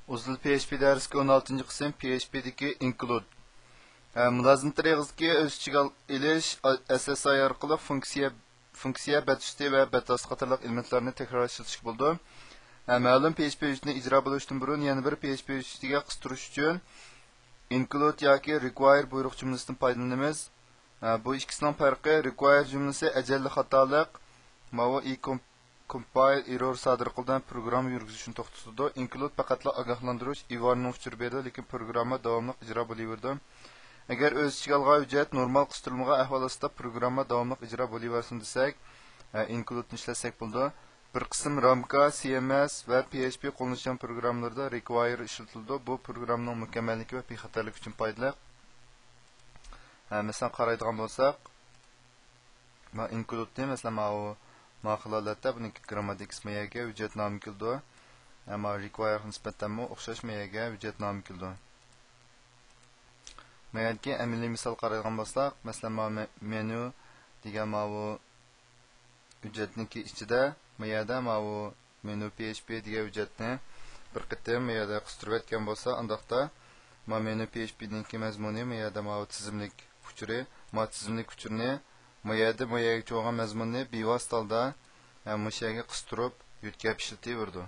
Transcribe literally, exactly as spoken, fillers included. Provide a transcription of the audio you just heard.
ئۇزۇل پي ئېچ پى دەرسلىكى، ئون ئالتىنچى قىسىم، پي ئېچ پى دىكى ئىنكلۇد. ھە، مۇلازىمەت رېغىزىدىكى ئۆز ئىچىگە ئېلىش، ئەس ئېس ئاي ئارقىلىق فۇنكسىيە، فۇنكسىيە بەت ئۈستى ۋە بەت ئاستى قاتارلىق ئېلېمېنتلارنى تەكرار ئىشلىتىشكە بولىدۇ. ھە، مەلۇم پي ئېچ پى ھۆججىتىنى ئىجرا بولۇشتىن بۇرۇن يەنە بىر پي ئېچ پى ھۆججىتىگە قىستۇرۇش ئۈچۈن، ئىنكلۇد ياكى رىكۋايىر بۇيرۇق جۈملىسىدىن پايدىلىنىمىز. ھە، بۇ ئىككىسىنىڭ پەرقى، رىكۋايىر جۈملىسى ئەجەللىك خاتالىق، ماۋۇ ئىكوم كومپايل ئېررور سادىر قىلىدىغان پروگرامما يۈرگۈزۈشنى توختىتىدۇ. ئىنكلۇد پەقەتلا ئاگاھلاندۇرۇش، ئىۋارنىڭ ئۇچۇرى بېرىدۇ، لېكىن پروگرامما داۋاملىق ئىجرا بولۇۋېرىدۇ. ئەگەر ئۆز ئىچىگە ئالغان ھۆججەت نورمال قىستۇرۇلمىغان ئەھۋال ئاستىدا پروگرامما داۋاملىق ئىجرا بولۇۋەرسۇن دېسەك، ھە، ئىنكلۇدنى ئىشلەتسەك بولىدۇ. بىر قىسىم رامكا، سى ئېم ئېس ۋە پي ئېچ پى قوللىنىشچان پروگراممىلىرىدا رىكۋايىر ئىشلىتىلىدۇ. بۇ پروگراممىنىڭ مۇكەممەللىكى ۋە بىخەتەرلىكى ئۈچۈن پايدىلىق. ھە، مەسىلەن، قارايدىغان بولساق، ما ئىنكلۇدنى، مەسىلەن، ماۋۇ، ما خىل ھالەتتە بۇنىڭكى گرامماتىكىسى ما يەرگە ھۆججەت نامى كېلىدۇ. ئەمما رىكۋايىرغا نىسبەتەنمۇ ئوخشاش ما يەرگە ھۆججەت نامى كېلىدۇ. ما يەردىكى ئەمەلىي مىسال قارايدىغان بولساق، مەسىلەن، ما مې-، مېنۇ دېگەن ماۋۇ ھۆججەتنىڭكى ئىچىدە، ما يەردە ماۋۇ مېنۇ پي ئېچ پى دېگەن ھۆججەتنى بىر قېتىم ما يەردە قىستۇرۇۋەتكەن بولسا، ئانداقتا ما مېنۇ پي ئېچ پى نىڭكى مەزمۇنى ما يەردە ماۋۇ تىزىملىك ئۇچۇرى، ما تىزىملىك ئۇچۇرىنى ما يەردە ما يەرگىچە بولغان مەزمۇننى بىۋاسىتە ھالدا، ھە، مۇشۇ يەرگە قىستۇرۇپ، يۆتكەپ ئىشلىتىۋېرىدۇ.